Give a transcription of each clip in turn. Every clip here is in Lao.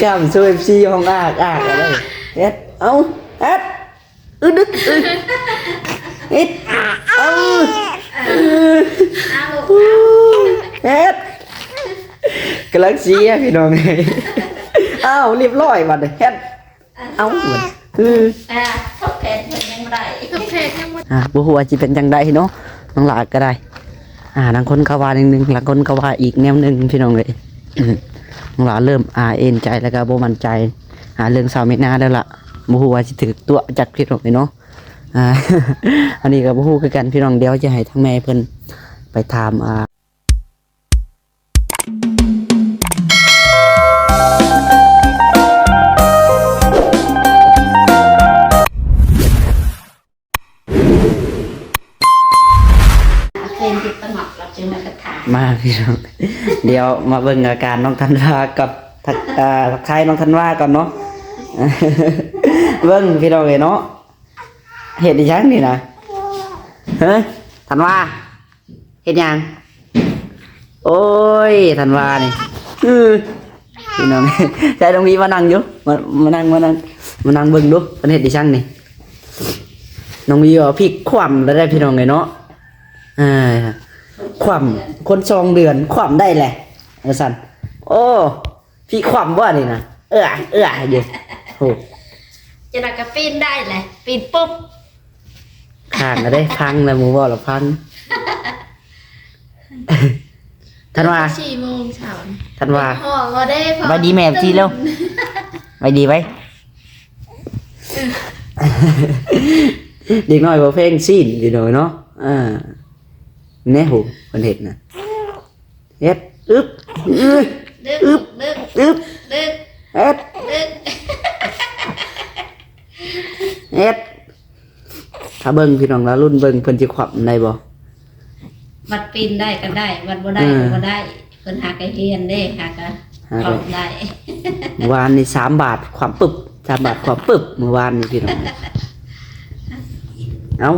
ກ້າມໂຊເອັຟຊີ ຮ້ອງອາກອາກເລີຍ. ເຮັດ ເອົາ ເຮັດ ອຶດ ອຶດ ເຮັດ ເອົາ ເຮັດ ກຳລັງເຊຍພີ່ນ້ອງ. ອ້າວ ລຽບຮ້ອຍບັດນີ້ ເຮັດ ເອົາ ເອີ ອ່າ ທົດແທນເພິ່ນຍັງບໍ່ໄດ້ ທົດແທນຍັງບໍ່ ອ່າ ບໍ່ຮູ້ວ່າຊິເປັນຈັ່ງໃດເນາະ ນ້ອງຫຼ້າກໍໄດ້. ອ່າ ລາງຄົນກໍວ່າແນວໜຶ່ງ ລາງຄົນກໍວ່າອີກແນວໜຶ່ງ ພີ່ນ້ອງເອີຍ. ນ້ອງຫຼ້າເລີ່ມ ອ່າ ເອນໃຈ ແລ້ວກໍບໍ່ໝັ້ນໃຈ ອ່າ ເລື່ອງຊາວເມຍນາແລ້ວລະ ບໍ່ຮູ້ວ່າຊິຖືກຕົວະຈັກ ພີ່ນ້ອງເອີຍເນາະ. ອ່າ ອັນນີ້ກໍບໍ່ຮູ້ຄືກັນ ພີ່ນ້ອງ ດຽວຈະໃຫ້ທາງແມ່ເພິ່ນໄປຖາມ ອ່າ ເປັນທີ່ສະໝັກ ເຮົາຈຶ່ງມາກະຖາມ ມາພີ່ນ້ອງ ດຽວມາເບິ່ງອາການນ້ອງທັນວາກັບ ທັກ ອ່າ ທັກທາຍນ້ອງທັນວາກ່ອນເນາະ. ເບິ່ງພີ່ນ້ອງເອີຍເນາະ ເຮັດອີ່ຫຍັງນີ້ນະ ຮະ ທັນວາ ເຮັດຫຍັງ? ໂອ້ຍ ທັນວານີ້ ອື ພີ່ນ້ອງ ໃສ່ນ້ອງວີມານັ່ງຢູ່ ມາ ມານັ່ງ ມານັ່ງ ມານັ່ງເບິ່ງດູ ເພິ່ນເຮັດອີ່ຫຍັງນີ້. ນ້ອງວີວ່າພິກຂວ້ຳແລ້ວໄດ໋ ພີ່ນ້ອງເອີຍເນາະ. ເອີ ຂວ້ຳ ຄົນສອງເດືອນຂວ້ຳໄດ້ແຫຼະ ວ່າຊັ້ນ. ໂອ້ ພິກຂວ້ຳບໍ່ນີ້ນະ ເອື້ອ ເອື້ອຢູ່. ໂອ້ ຈະໄດ້ກໍປີນໄດ້ແຫຼະ ປີນປຸບ ຂ້າງກໍໄດ້ ພັງແລ້ວ ໝູ່ເວົ້າແລ້ວພັງ. ທັນວາ ສີ່ໂມງເຊົ້າ ທັນວາ ຮ້ອງບໍ່ໄດ້ ຫວັດດີແມ່ ທີ່ເລັວ ຫວັດດີໄວ້. ເດັກນ້ອຍບໍ່ແພງຊີ້ນ ພີ່ນ້ອງເນາະ. ອ່າ ແນ່ໂຫ ເພິ່ນເຮັດນະ ເຮັດ ອຶບ ອຶບ ອຶບ ອຶບ ເຮັດ ເຮັດ ຖ້າເບິ່ງພີ່ນ້ອງ ລະລຸ້ນເບິ່ງເພິ່ນຊິຂວ້ຳໄດ້ບໍ່. ບັດປີນໄດ້ກໍໄດ້ ບັດບໍ່ໄດ້ກໍບໍ່ໄດ້. ເອີ ເພິ່ນຫາກໍຮຽນເດ້ ຫາກໍ ຫາກໍຂວ້ຳໄດ້. ວານນີ້ສາມບາດຂວ້ຳປຶບ ສາມບາດຂວ້ຳປຶບ ມື້ວານນີ້ພີ່ນ້ອງ. ເອົາ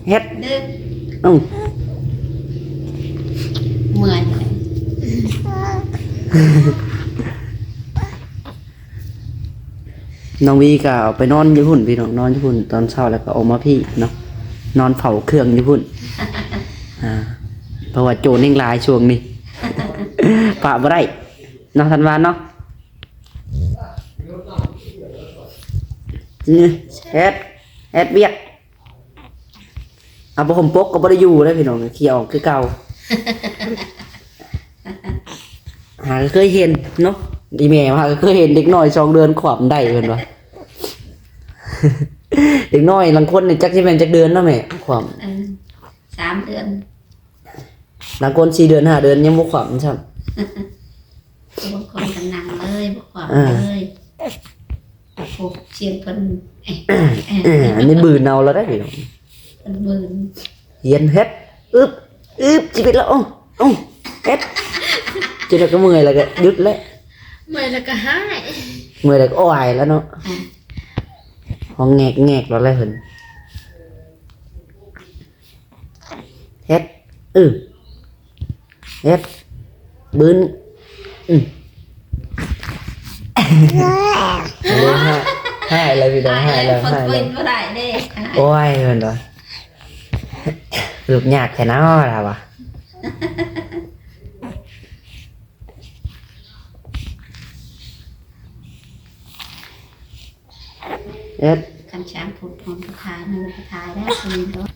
ເຮັດ ເດີ ເອົາ ເມື່ອຍ. ນ້ອງວີກໍເອົາໄປນອນຢູ່ພຸ້ນພີ່ນ້ອງ ນອນຢູ່ພຸ້ນຕອນເຊົ້າ ແລ້ວກໍອອກມາພີ້ເນາະ ນອນເຝົ້າເຄື່ອງຢູ່ພຸ້ນ. ອ່າ ເພາະວ່າໂຈນແຮ່ງຫຼາຍຊ່ວງນີ້ ປະບໍ່ໄດ້ເນາະ ທັນວາເນາະ. ເຮັດ ເຮັດວຽກ ເອົາຜ້າຫົ່ມປົກກໍບໍ່ໄດ້ຢູ່ເດ້ພີ່ນ້ອງ ຂີ້ອອກຄືເກົ່າ. ຫາກໍເຄີຍເຫັນເນາະ ອີ່ແມ່ຫາກໍເຄີຍເຫັນເດັກນ້ອຍສອງເດືອນຂວ້ຳໄດ້ເພິ່ນວ່າ. ເດັກນ້ອຍລາງຄົນນີ້ຈັກຊິແມ່ນຈັກເດືອນເນາະແມ່ ຂວ້ຳ ເອີ ສາມເດືອນ ລາງຄົນສີ່ເດືອນຫ້າເດືອນຍັງບໍ່ຂວ້ຳຊ້ຳ. ບາງຄົນກໍນັ່ງເລີຍ ບໍ່ຂວ້ຳເລີຍ. ໂອ້ ສຽງເພິ່ນ ເອະ ເອະ ອັນນີ້ບືນເອົາແລ້ວໄດ໋ພີ່ນ້ອງ ເພິ່ນບືນ. ຮຽນເຮັດ ອຶບ ອຶບ ຊີວິດລະ ເອົາ ເອົາ ເຮັດ ເຮັດແລ້ວກໍເມື່ອຍ ແລ້ວກໍຢຸດແລ້ວ ເມື່ອຍແລ້ວກໍຮ້າຍ ເມື່ອຍແລ້ວກໍໂອຍແລ້ວເນາະ. ອ່າ ຮ້ອງແງກໆ ແລ້ວແຫຼະເພິ່ນ. ເຮັດ ອື ເຮັດ ບືນ ອື ຮ້າຍແລ້ວພີ່ນ້ອງ ຮ້າຍແລ້ວ ຮ້າຍແລ້ວ. ໂອ້ຍ ເພິ່ນວ່າ ລູກຍາກແທ້ເນາະ ລາວວ່າ. ເຮັດ ຄັນຊ້າງພຸດພ້ອມກະທາຍ ມັນກະທາຍແລ້ວ ຄືນໂດດ.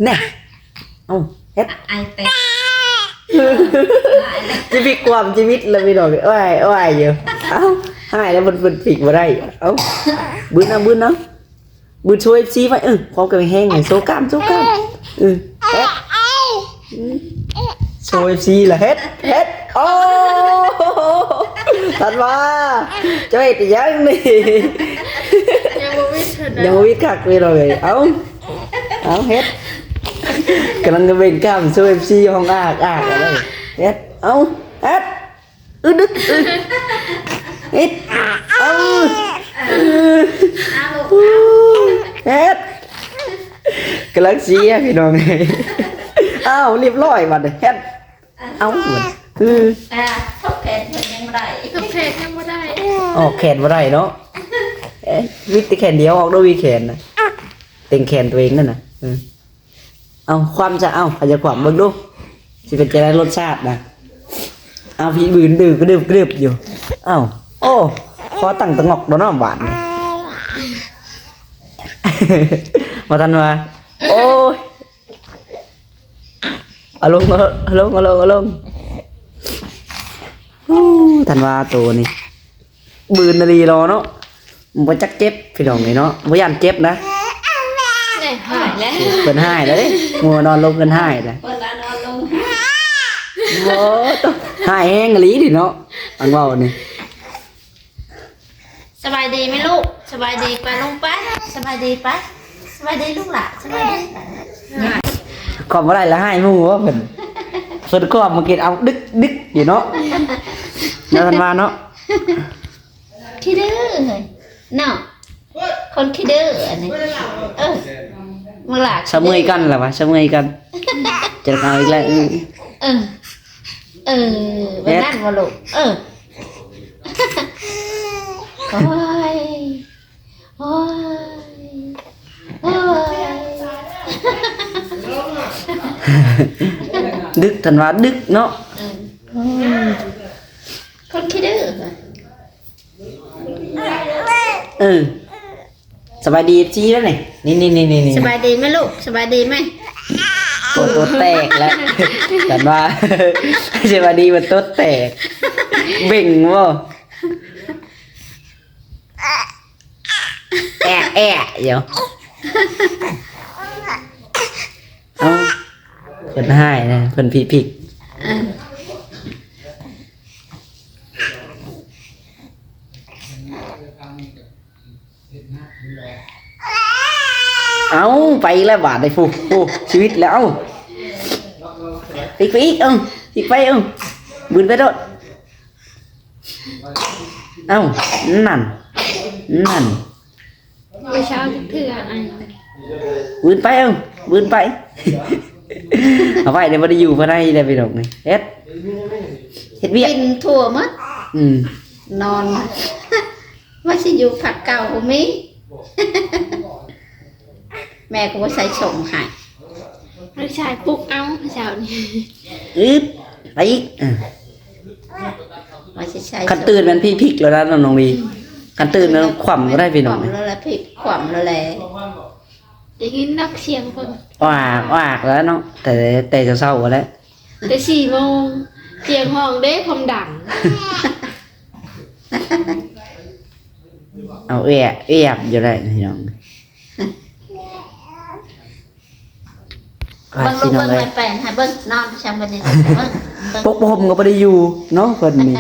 ແນ່ ເອົາ ເຮັດ ອາຍແຕກ ຊິພິກຄວາມຊີວິດລະພີ່ນ້ອງ. ໂອ້ຍ ໂອ້ຍຢູ່ ເອົ້າ ຮ້າຍແລ້ວ ເພິ່ນ ເພິ່ນພິກບໍ່ໄດ້. ເອົ້າ ບືນເອົາ ບືນເອົາ. ບືນໂຊເອັຟຊີໄວ້ ເອີ ຄວາມກັນແຮງ ໂຊກ້າມ ໂຊກ້າມ ເອີ ເຮັດ ອື ໂຊເອັຟຊີລະ ເຮັດ ເຮັດ ໂອ້ ທັນວາ ເຈົ້າເຮັດອີ່ຫຍັງນີ້? ຍັງບໍ່ວິດເທື່ອ ຍັງບໍ່ວິດຄັກເລີຍ. ເອົາ ເອົາ ເຮັດ ກຳລັງຈະເບັ່ງກ້າມ ໂຊເອັຟຊີ ຮ້ອງອາກອາກ ເຮັດ ເອົາ ເຮັດ. ອຶດ ອຶດ ອຶດ ເຮັດ ເອົາ ເຮັດ ກຳລັງເຊຍພີ່ນ້ອງ. ອ້າວ ລຽບຮ້ອຍບັດນີ້ ເຮັດ ເອົາ ອື ອ່າ ທົບແຂນເພິ່ນຍັງບໍ່ໄດ້ ທົບແຂນຍັງບໍ່ໄດ້ ອອກແຂນບໍ່ໄດ້ເນາະ ເອີ ວິດແຕ່ແຂນດຽວອອກໂດຍ ວິດແຂນນະ ເຕັງແຂນຕົວເອງນັ້ນນະ ເອີ ເອົາ ຄວ່ຳຊະ ເອົາ ໃຜຈະຄວ່ຳເບິ່ງດູ ຊິເປັນຈັ່ງໃດລົດຊາດນະ ເອົາ ພີບືນດື້ກະດຶບກະດຶບຢູ່ ເອົາ ໂອ້ ຂໍຕັ້ງຕະງອກໂດນເນາະບາດນີ້ ບໍ່ທັນວ່າ ໂອ້ຍ ເອົາລົງ ເອົາລົງ ເອົາລົງ ເອົາລົງ ອູ້ ທັນວ່າໂຕນີ້ ບືນອີ່ຫຼີເນາະ ບໍ່ຈັກເຈັບພີ່ນ້ອງເອີຍເນາະ ບໍ່ຢ້ານເຈັບນະ ແນ່ ຫາຍແລ້ວ ເພິ່ນຫາຍແລ້ວເດ້ ໝູ່ນອນລົງເພິ່ນຫາຍແລ້ວ ເພິ່ນນອນລົງ ໂອ້ ຫາຍແຮງອີ່ຫຼີເດເນາະ ອັນເວົ້ານີ້ ສະບາຍດີແມ່ລູກ ສະບາຍດີ ໄປລົງໄປ ສະບາຍດີໄປ ສະບາຍດີລູກຫຼ້າ ສະບາຍດີ ຄອບບໍ່ໄດ້ລະຫາຍໝູ່ເພິ່ນ ເພິ່ນຄອບມາກິນເອົາດຶກໆຢູ່ເນາະ ແນວເພິ່ນວ່າເນາະ ຂີ້ດື້ເນາະ ຄົນຂີ້ດື້ອັນນີ້ ເອີ ບັກຫຼ້າ ສະເໝີຍກັນລະວ່າ ສະເໝີຍກັນ ຈະເອົາອີກແລ້ວ ເອີ ເອີ ເອີ ແບບນັ້ນບໍ່ລູກ ເອີ ໂອ້ຍ ໂອ້ຍ ໂອ້ຍ ດຶກ ທ່ານວ່າດຶກເນາະ ເອີ ຄົນຂີ້ດື້ ເອີ ສະບາຍດີ ເອັຟຊີ ແລ້ວນີ້ ນີ້ໆໆໆ ສະບາຍດີແມ່ລູກ ສະບາຍດີແມ່ ໂຕ ໂຕແຕກແລ້ວ ກັນວ່າ ສະບາຍດີ ມັນໂຕແຕກ ເບັ່ງບໍ່ ແອະແອະຢູ່ ເອົ້າ ເພິ່ນຮ້າຍນະ ເພິ່ນຜີພິກ ເອີ ເອົ້າ ໄປອີກແລ້ວບາດນີ້ ຟູ ຟູ ຊີວິດແລ້ວ ເອົ້າ ອີກໄປອີກ ເອົ້າ ອີກໄປ ເອົ້າ ບືນໄປໂລດ ເອົ້າ ນັ້ນ ນັ້ນ ບໍ່ເຊົາຈັກເທື່ອ ອາຍ ວືນໄປ ເອົ້າ ວືນໄປ ເອົາໄວ້ເດ້ ບໍ່ໄດ້ຢູ່ພາຍໃນເດ້ພີ່ນ້ອງ ເຮັດ ເຮັດວຽກ ກິນທົ່ວໝົດ ອືມ ນອນ ວ່າຊິຢູ່ພັກເກົ່າບໍ່ມີ ແມ່ກໍບໍ່ໃສ່ສົ່ງໃຫ້ ລູກຊາຍປຸກເອົາເຊົ້ານີ້ ອຶບ ໄປອີກ ເອີ ວ່າຊິໃສ່ ຄັນຕື່ນແມ່ນຜີພິກແລ້ວນະນ້ອງລີ ອືມ ຄັນຕື່ນແລ້ວຄວ່ຳກໍໄດ້ພີ່ນ້ອງ ຄວ່ຳແລ້ວແຫຼະ ຜີຄວ່ຳແລ້ວແຫຼະ ໄດ້ຍິນນັກສຽງເພິ່ນ ອາກ ອາກແລ້ວເນາະ ແຕ່ ແຕ່ເຊົ້າໆແລ້ວ ແຕ່ສີ່ໂມງ ສຽງຮ້ອງເດ້ ຄວາມດັງ ເອົາແອບ ແອບຢູ່ໄດ້ພີ່ນ້ອງ ວ່າ ເບິ່ງລູກ ຊິນອນ ເບິ່ງ ເລີຍ ແມ່ແປນໃຫ້ເບິ່ງ ນອນຊຳບັດນີ້ ເບິ່ງ ເບິ່ງ ປົກຜ້າຫົ່ມກໍບໍ່ໄດ້ຢູ່ເນາະ ເພິ່ນນີ້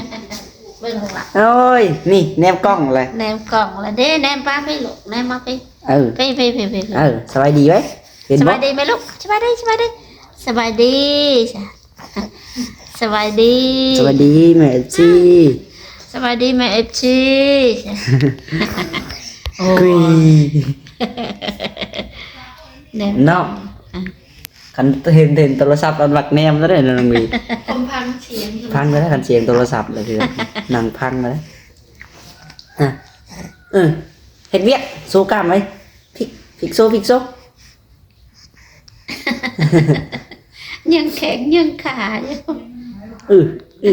ເບິ່ງລູກຫຼ້າ ໂອ້ຍ ນີ້ແນມກ້ອງແຫຼະ ແນມກ້ອງແຫຼະເດ້ ແນມມາພີ້ລູກ ແນມມາພີ້ ເອີ ພີ້ໆໆ ເອີ ສະບາຍດີໄວ້ ເຫັນບໍ່ ສະບາຍດີແມ່ລູກ ສະບາຍດີ ສະບາຍດີ ສະບາຍດີ ສະບາຍດີ ສະບາຍດີແມ່ເອັຟຊີ ສະບາຍດີແມ່ເອັຟຊີ ໂອ້ຍ ແນມ ເນາະ ຄັນເຫັນ ເຫັນໂທລະສັບ ອັນມັກແນມແລ້ວເດ້ນ້ອງວີ ຜົມຟັງສຽງ ພັງແລ້ວ ຄັນສຽງໂທລະສັບແລ້ວ ນັ່ງພັງແລ້ວ ອະ ເອີ ເຮັດວຽກ ໂຊກ້າມໄວ້ ພິກ ພິກໂຊ ພິກໂຊ ຍັງແຂງຍັງຂາຢູ່ ອື ອື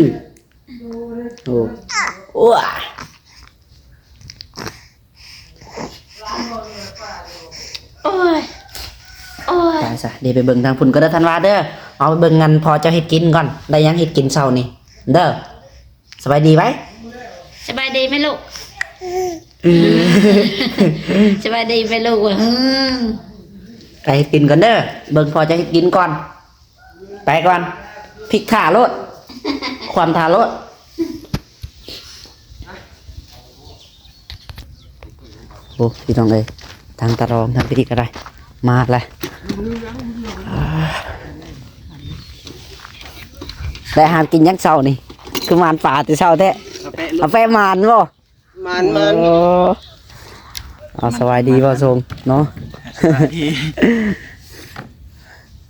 ໂອ້ ໂອ້ຍ ໂອ້ຍ ໄປຊະ ເດ ໄປເບິ່ງທາງພຸ້ນກໍເດີ ທັນວາເດີ ເອົາໄປເບິ່ງອັນພໍ່ເຈົ້າເຮັດກິນກ່ອນ ໄດ້ຫຍັງເຮັດກິນເຊົ້ານີ້ເດີ ສະບາຍດີໄວ້ ສະບາຍດີແມ່ລູກ ອື ສະບາຍດີແມ່ລູກ ອື ໄປເຮັດກິນກ່ອນເດີ ເບິ່ງພໍ່ເຈົ້າເຮັດກິນກ່ອນ ໄປກ່ອນ ພິກຖ້າໂລດ ຄວ່ຳຖ້າໂລດ ໂອ້ ພີ່ນ້ອງເອີຍ ທາງຕາລອງທາງພີ້ກໍໄດ້ ມາແລ້ວ ໄດ້ຫາກິນຫຍັງເຊົ້ານີ້ ຄືໝານປາແຕ່ເຊົ້າແທ້ ກາແຟ ກາແຟໝານບໍ່? ໝານ ໝານ ໂອ້ ເອົາ ສະບາຍດີບໍ່ຊົງເນາະ ສະບາຍດີ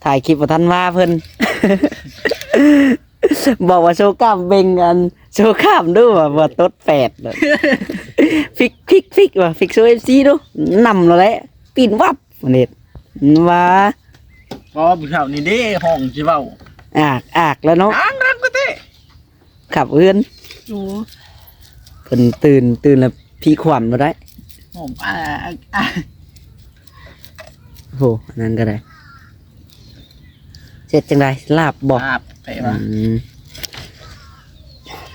ຖ່າຍຄລິບບໍ່ທັນມາເພິ່ນ ບອກວ່າໂຊກ້າມເບັ່ງ ອັນ ໂຊກ້າມດູວ່າ ວ່າຕົດແປດເນາະ. ຟິກ ຟິກ ຟິກວ່າ ຟິກໂຊເອັຟຊີດູ ນຳແລ້ວແຫຼະ ປີ້ນວັບ ເຮັດວ່າ ພໍຜູ້ເຖົ້ານີ້ເດ້ ຮ້ອງຊິເວົ້າ ອາກ ອາກແລ້ວເນາະ ອາກ ອາກກະເຕ ຂັບເຮືອນ ໂອ້ ເພິ່ນຕື່ນ ຕື່ນແລ້ວພີຂວັນບໍ່ໄດ້ ໂອ້ ອາ ອາ ໂອ້ ອັນນັ້ນກໍໄດ້ ເຮັດຈັ່ງໃດ ລາບບໍ່? ລາບ ໄປວ່າ ອືມ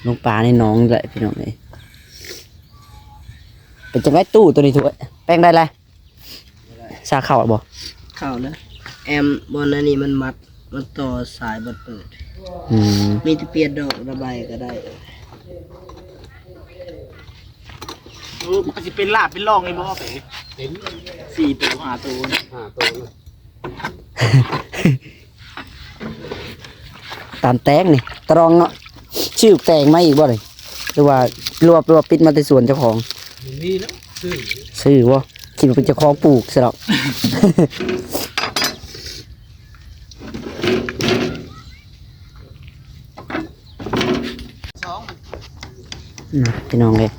ລົງປາໃນໜອງແຫຼະ ພີ່ນ້ອງເອີຍ. ເປັນຈັ່ງໃດຕູ້ໂຕນີ້ ຖ້ວຍ ແປງໄດ້ແລ້ວ? ຊາເຂົ້າແລ້ວບໍ່? ເຂົ້າແລ້ວ ແອມ ບ່ອນອັນນີ້ມັນມັດ ມັນຕໍ່ສາຍບໍ່ເປີດ ອືມ ມີແຕ່ປ່ຽນດອກລະໃບກໍໄດ້. ເອີ ມັນກໍຊິເປັນລາບເປັນລອງນີ້ບໍ່? ເປັນ ເປັນສີ່ໂຕ ຫ້າໂຕ ຫ້າໂຕນະ ຕາມແຕງນີ້ ຕະລອງເນາະ ຊື້ແຕງມາອີກບໍ່ນີ້ ຫຼືວ່າລວບ ຫຼືວ່າປິດມາແຕ່ສວນເຈົ້າຂອງ? ບໍ່ມີແລ້ວ ຊື້ ຊື້ບໍ່? ຄິດວ່າເປັນເຈົ້າຂອງປູກຊະດອກ. ນະ ພີ່ນ້ອງເອີຍ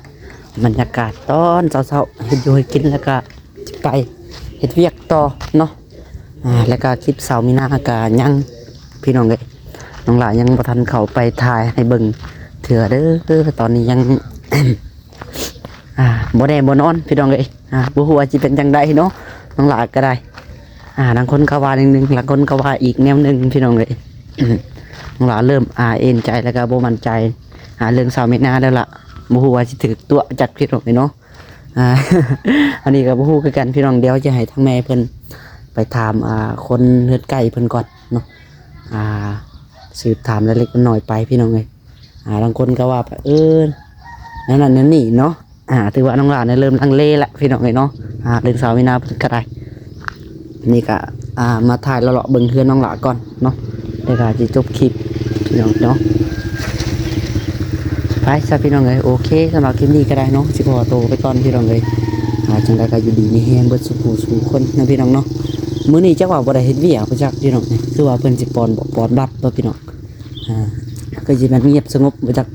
ບັນຍາກາດຕອນເຊົ້າໆ ເຮັດຢູ່ເຮັດກິນ ແລ້ວກະໄປເຮັດວຽກຕໍ່ເນາະ. ອ່າ ແລ້ວກະຄລິບສາວມີນາກະຍັງ ພີ່ນ້ອງເອີຍ ນ້ອງຫຼ້າຍັງບໍ່ທັນເຂົ້າໄປຖ່າຍໃຫ້ເບິ່ງເທື່ອເດີ. ຕອນນີ້ຍັງ ອ່າ ບໍ່ແນ່ບໍ່ນອນ ພີ່ນ້ອງເອີຍ ອ່າ ບໍ່ຮູ້ວ່າຊິເປັນຈັ່ງໃດເນາະ ນ້ອງຫຼ້າກໍໄດ້. ອ່າ ລາງຄົນກໍວ່າແນວໜຶ່ງ ລາງຄົນກໍວ່າອີກແນວໜຶ່ງ ພີ່ນ້ອງເອີຍ. ນ້ອງຫຼ້າເລີ່ມ ອ່າ ເອນໃຈ ແລ້ວກໍບໍ່ໝັ້ນໃຈ ອ່າ ເລື່ອງສາວມີນາແລ້ວລະ ບໍ່ຮູ້ວ່າຊິຖືກຕົວະຈັກ ພີ່ນ້ອງເອີຍເນາະ. ອ່າ ອັນນີ້ກໍບໍ່ຮູ້ຄືກັນ ພີ່ນ້ອງ ດຽວຈະໃຫ້ທາງແມ່ເພິ່ນໄປຖາມ ອ່າ ຄົນເຮືອນໃກ້ເພິ່ນກ່ອນເນາະ ອ່າ ສືບຖາມລາຍເລັກລາຍນ້ອຍໄປ ພີ່ນ້ອງເອີຍ. ອ່າ ລາງຄົນກໍວ່າ ເອີ ແນວນັ້ນແນວນີ້ເນາະ. ອ່າ ຖືວ່ານ້ອງຫຼ້ານີ້ເລີ່ມລັງເລລະ ພີ່ນ້ອງເອີຍເນາະ. ອ່າ ເລື່ອງສາວມີນາເພິ່ນກໍໄດ້ ນີ້ກະ ອ່າ ມາຖ່າຍເລາະໆເບິ່ງເຮືອນນ້ອງຫຼ້າກ່ອນເນາະ ແລ້ວກະຊິຈົບຄລິບ ພີ່ນ້ອງເນາະ. ໄປຊະ ພີ່ນ້ອງເອີຍ ໂອເຄ ສຳລັບຄລິບນີ້ກໍໄດ້ເນາະ ຊິຂໍໂຕໄປກ່ອນ ພີ່ນ້ອງເອີຍ. ອ່າ ຈັ່ງໃດກໍຢູ່ດີມີແຮງເບິດສູ່ຜູ້ສູ່ຄົນເນາະ ພີ່ນ້ອງເນາະ. ມື້ນີ້ຈັກວ່າບໍ່ໄດ້ເຮັດວຽກບໍ່ຈັກ ພີ່ນ້ອງ ຄືວ່າເພິ່ນຊິປ່ອນ ປ່ອນບັດບໍ່ ພີ່ນ້ອງ. ອ່າ ກໍຊິແມ່ນງຽບສະຫງົບບໍ່ຈັກ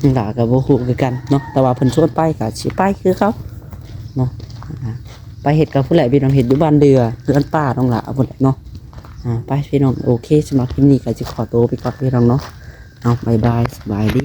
ນ້ອງຫຼ້າກໍບໍ່ຮູ້ຄືກັນເນາະ ແຕ່ວ່າເພິ່ນຊວນໄປກໍຊິໄປຄືເກົ່າເນາະ. ອ່າ ໄປເຮັດກັບຜູ້ໃດ ພີ່ນ້ອງ ເຮັດຢູ່ບ້ານເດືອ ເຮືອນປ້ານ້ອງຫຼ້າພຸ້ນແຫຼະເນາະ. ອ່າ ໄປພີ່ນ້ອງ ໂອເຄ ສຳລັບຄລິບນີ້ກໍຊິຂໍໂຕໄປກ່ອນ ພີ່ນ້ອງເນາະ. ເອົາ ບາຍບາຍ ສະບາຍດີ.